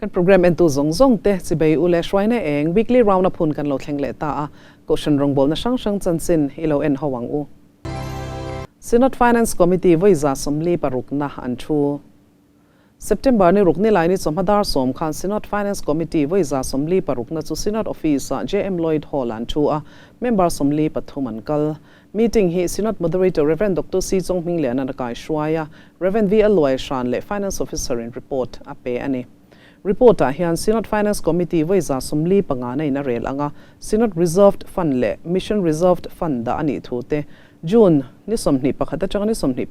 Kan program entu zawng zawng te chibei u leh hruaina eng weekly round up hun kan lo thleng leh ta a, Kohhran rawngbawlna hrang hrang chanchin i lo en ho ang u. Synod Finance Committee vawi 46na an thu. September ni ruk nilai ni chawhma dar sawm khan Synod Finance Committee vawi 46na chu Synod Office-ah JM Lloyd Hall an thu a, member 43 an kal. Meeting hi Synod Moderator Rev. Doctor C. Chonghmingliana'n a kaihruai a, Rev. VL Luaihran leh Finance Officer-in report a pe a ni. Report-ah hian Synod Finance Committee vawi 45 na in a rel ang a, Synod Reserved Fund leh Mission Reserved Fund dah a nih thu te, June ni 21 atanga ni 28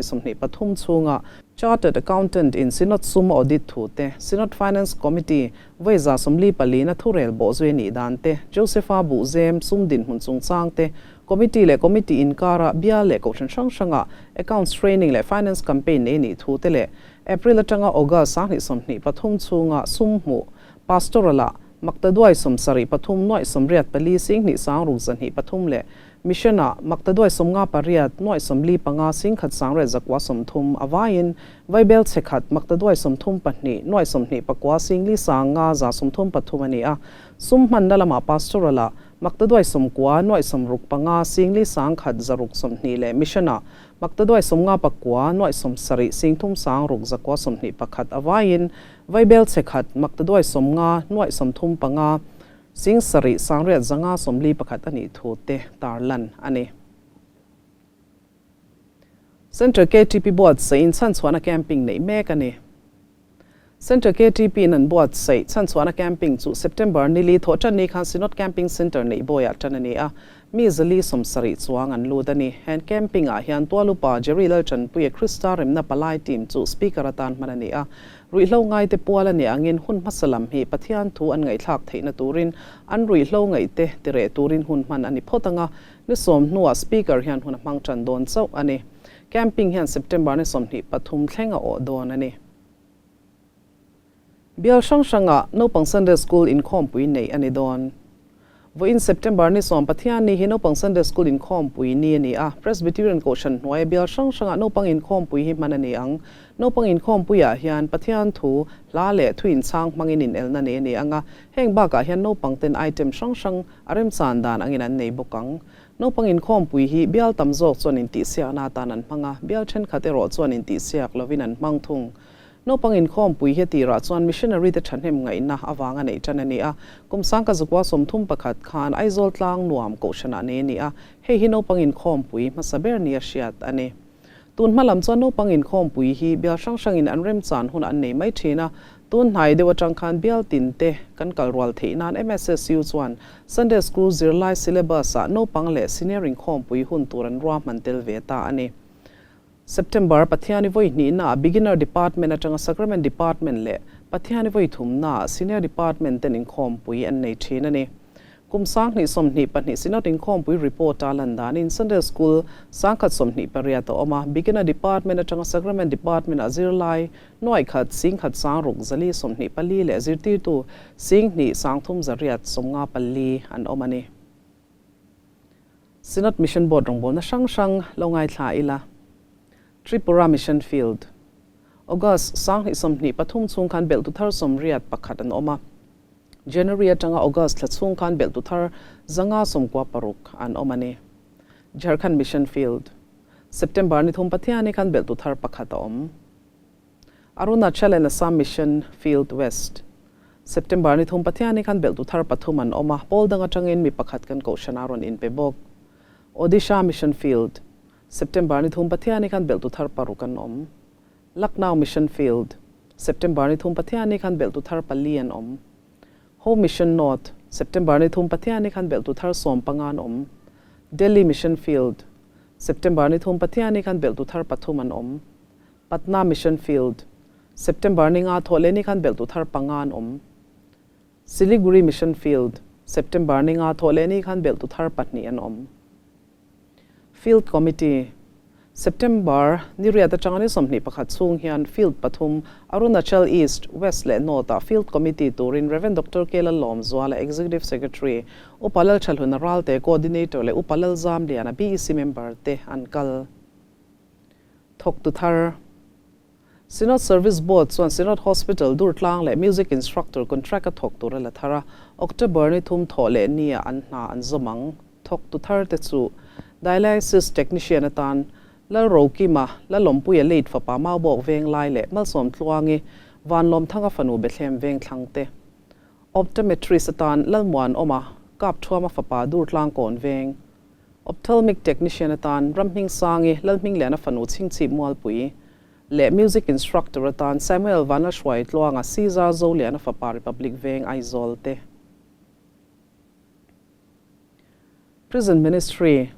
2023 chhunga Chartered Accountant in Synod sum a audit thu te, Synod Finance Committee vawi 44 na thurel bawhzui a nih dan te, Josepha Buhzem sum dinhmun chungchang te, Committee leh Committee inkara bial leh kohhran hrang hranga Accounts Training leh Finance Campaign nei nih thu te leh April atanga August 2023 chhunga sum hmuh Pastoral-ah Maktaduai 73 nuaih 84 sing hnih sang ruk zahnih pathum leh Mission-ah Maktaduai 58 nuaih 45 sing khat sang riat zakua 30 a vaiin Vaibel chhe khat Maktaduai 32 nuaih 29 sing li sang nga za 33 a ni a. Sum hmanna lamah Pastoral-ah Maktaduai 90 nuaih 65 sing li sang khat zaruk 20 leh Mission-ah Maktaduai 59 nuaih 70 sing thum sang ruk zakua 21 a vaiin Vaibel chhe khat Maktaduai 50 nuaih 35 sing sarih sang riat zanga 41 a nih thu te tarlan a ni. Centre KTP buatsaih chhanchhuahna camping neih mek a ni. Centre KTP in an buatsaih chhanchhuahna camping chu September nili thawh tan ni khan Synod Camping Centre neih bawiah tan a ni a, mi 170 chuang an lut a ni. Hen camping ah hian Tualupa Jerry Laltanpuia Krista remna palai team chu speaker atan hman a ni a. Ruihhlo ngaite pual a ni angin hun hmasa lam hi Pathian thu an ngaihthlak theihna turin an ruihhlo ngaihte tireh turin hun hman a ni phawt anga, ni sawm hnuah speaker hian hun a hmang tan dawn chauh a ni. Camping hian September ni 23 thleng a awh dawn a ni. Bial hrang hranga Naupang Sunday School inkhawmpui nei a ni dawn. Vawiin September ni 10 Pathian ni hi Naupang Sunday School inkhawmpui ni a ni a, Presbyterian Kohhran hnuaia bial hrang hranga naupang inkhawmpui hi hman a ni ang. Naupang inkhawmpuiah hian Pathian thu, hla leh thu inchhang hmangin inelna nei a ni ang a, heng bakah hian naupang ten item hrang hrang a remchan dan angin an nei bawk ang. Naupang inkhawmpui hi bial tam zawk chuan intihsiakna atan an hmang a, bial thenkhat erawh chuan intihsiak lovin an hmang thung. Naupang inkhawmpui hi a tirah chuan missionary te thahnem ngaihna avanga neih tan a ni a. Kum sangka zakua 31 khan Aizawl tlang nuam kohhranah nei a ni a, hei hi naupang inkhawmpui hmasa ber nia hriat a ni. Tun hma lam chuan naupang inkhawmpui hi bial hrang hrangin an remchan hun an nei mai thin a, tun hnai deuh atang khan bial tin te kan kal rual theih nan MSSU chuan Sunday School zirlai syllabus-ah naupang leh senior inkhawmpui hun tur an ruahman tel ve ta a ni. September Pathiani vawi hnihnaah Beginner Department atanga Sacrament Department leh Pathiani vawi thumnaah Senior Department ten inkhawmpui an nei thin a ni. Kum 2022 Synod inkhawmpui report a lan danin Sunday School 1028 a awm a, Beginner Department atanga Sacrament Department-ah zirlai nuaih khat 10,000 sing 6 124 leh zirtirtu 2 3 854 an awm a ni. Synod Mission Board rawngbawlna hrang hrang lo ngaithla ila. Tripura Mission Field. August 2023 chhung khan belhtu thar 81 an awm a. January atanga August thla chhung khan belhtu thar 596 an awm a ni. Jharkhand Mission Field. September ni thum Pathiani khan belhtu thar pakhat a awm. Arunachal and Assam Mission Field West. September ni thum Pathiani khan belhtu thar pathum an awm a, pawl dang atangin mi pakhat kan kohhran a rawn inpe bawk. Odisha Mission Field. September ni thum Pathiani khan belhtu thar paruk an awm. Lucknow Mission Field. September ni thum Pathiani khan belhtu thar pali an awm. Home Mission North. September ni thum Pathiani khan belhtu thar 15 an awm. Delhi Mission Field. September ni thum Pathiani khan belhtu thar pathum an awm. Patna Mission Field. September ni nga thawh leh ni khan belhtu thar panga an awm. Siliguri Mission Field. September ni nga thawh leh ni khan belhtu thar pahnih an awm. Field Committee. September ni riat atanga ni 21 chhung hian Field pathum Arunachal East, West leh North-ah Field Committee turin Rev. Doctor K. Lalawmzuala Executive Secretary, Upa Lalthalhuna Ralte Coordinator leh Upa Lalzamliana BEC member te an kal. Thawktu thar. Synod Service Board chuan Synod Hospital Durtlang leh Music Instructor contract a thawk tur a la thar a, October ni thum thawh leh nia an hna an zawm ang. Thawktu thar te chu Dialysis Technician atan Lalrokima, Lalawmpuia late fapa Maubawk Venglai leh Malsawm Tluangi, Vanlawmthanga fanu Bethlem Vengthlang te. Optometrist atan Lalmuanawma, Kapthuama fapa Durtlang Kawn Veng. Ophthalmic Technician atan Ramhmingsangi, Lalhmingliana fanu Chhingchhip Mualpui leh Music Instructor atan Samuel Vanlalhruai Tluanga, Caesar Zoliana fapa Republic Veng Aizawl te. Prison Ministry,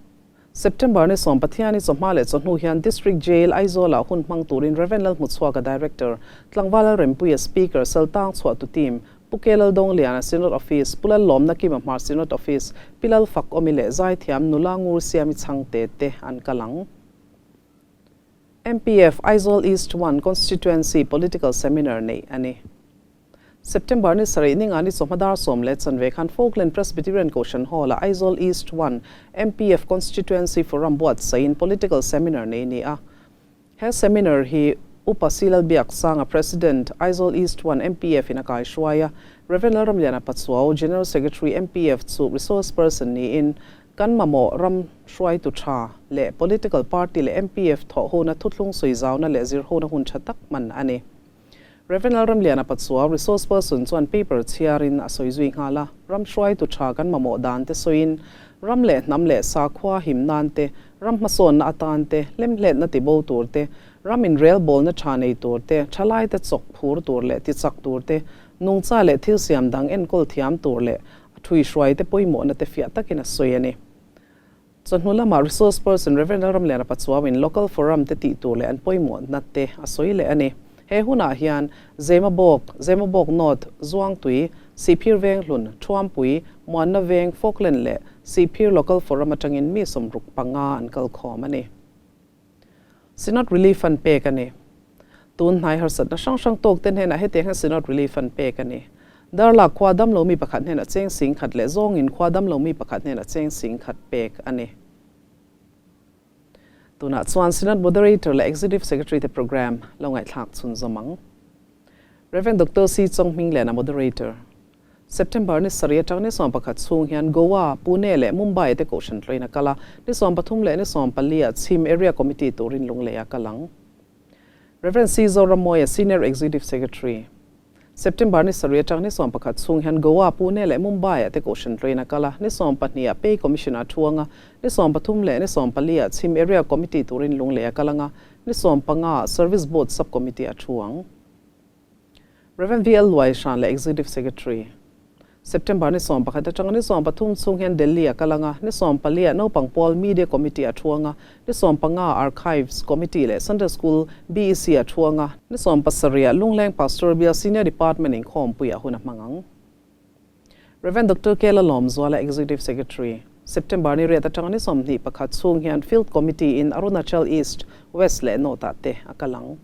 September ni sawm Pathiani chawhma leh chawhnu hian District Jail, Aizawl-ah hun hmang turin Rev. Lalhmuchhuaka Director, Tlangval Lalrempuia Speaker, Saltang Chhuahtu Team, Pu Ke Laldawngliana Synod Office, Pu Lallawmna Kima Hmar Synod Office, Pi Lalfak Awmi leh Zaithiam Nula Ngur Siami Chhangte te an kal ang. MPF, Aizawl East One Constituency Political Seminar neih a ni. September ni sarih ninga ni chawhma dar sawm leh chanve khan Falkland Presbyterian Kohhran Hall-ah Aizawl East One MPF Constituency Forum buatsaihin Political Seminar nei ni a. He seminar hi Upa C. Lalbiaksanga, President, Aizawl East One MPF in a kaihruai a, Rev. Lalramliana Pachuau, General Secretary MPF chu resource person niin kan mamawh ram hruaitu tha leh political party leh MPF thawhhona thuthlung sawizauna leh zirhona hun tha tak hman a ni. Rev. Lalramliana Pachuau, resource person chuan paper chhiarin a sawi zui nghal a, ram hruaitu tha kan mamawh dan te sawiin ram leh hnam leh sakhua him nan te, ram hmasawnna atan te, hlemhletna tibo tur te, ram inrelbawlna tha nei tur te, thalai te chawk phur tur leh tichak tur te, nungcha leh thil siam dang enkawl thiam tur leh a thuihruai te pawimawhna te fiah takin a sawi a ni. Chawhnu lamah Resource Person Rev. Lalramliana Pachuauin Local Forum te tih tur leh an pawimawhna te a sawi leh a ni. He hunah hian Zemabawk, Zemabawk North, Zuangtui, Sihphir Venghlun, Thuampui, Muanna Veng, Falkland leh Sihphir Local Forum atangin mi 65 an kal khawm a ni. Synod Relief Fund pek a ni. Tun hnai harsatna hrang hrang tawk te hnenah hetiang hian Synod Relief Fund pek a ni. Darlak khua damlo mi pakhat hnenah cheng 10,000 leh zawngin khua damlo mi pakhat hnenah cheng 10,000 pek a ni. Tunah chuan Synod Moderator leh Executive Secretary te program lo ngaihthlak chhunzawm ang. Rev. Doctor C. Chonghmingliana Moderator. September ni sarih atang ni 11 chhung hian Goa, Pune leh Mumbai te kohhran tluain a kal a, ni 13 leh ni 14 ah Chhim Area Committee turin Lunglei a kal ang. Rev. C. Zoramawia, Senior Executive Secretary. September ni sarih atang ni 11 chhung hian Goa, Pune leh Mumbai ah te kohhran tluain a kal a, ni 12 ah Pay Commission ah thu ang a, ni 13 leh ni 14 ah Chhim Area Committee turin Lunglei a kal ang a, ni 15 ah Service Board Sub-Committee ah thu ang. Rev. VL Luaihran leh Executive Secretary. September ni 11 atanga ni 13 chhung hian Delhi a kal ang a, ni 14 ah naupang pawl Media Committee a thu ang a, ni 15 ah Archives Committee leh Sunday School BEC a thu ang a, ni 17 ah Lungleng Pastoral Bial Senior Department inkhawmpuiah hun a hmang ang. Rev. Doctor K. Lalawmzuala Executive Secretary. September ni riat atanga ni 21 chhung hian Field Committee in Arunachal East, West leh North ah te a kal ang.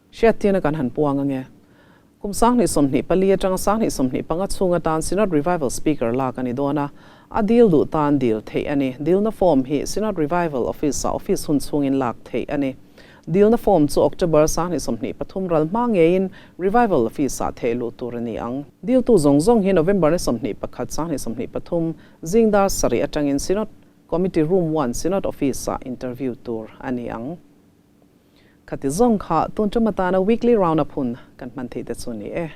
Hriattirna kan han puang ange. Kum 2024 atanga 2025 chhung atan Synod Revival Speaker lak a ni dawn a, a dil duh tan dil theih a ni. Dilna form hi Synod Revival Office-ah office hun chhungin lak theih a ni. Dilna form chu October 2023 ral hma ngeiin Revival Office-ah theih luh tur a ni ang. Diltu zawng zawng hi November ni 21, 2023 zing dar sarih atangin Synod Committee Room One Synod Office-ah interview tur a ni ang. Khati zawng kha tun tum atana weekly round up hun kan hman theih te chu ni e.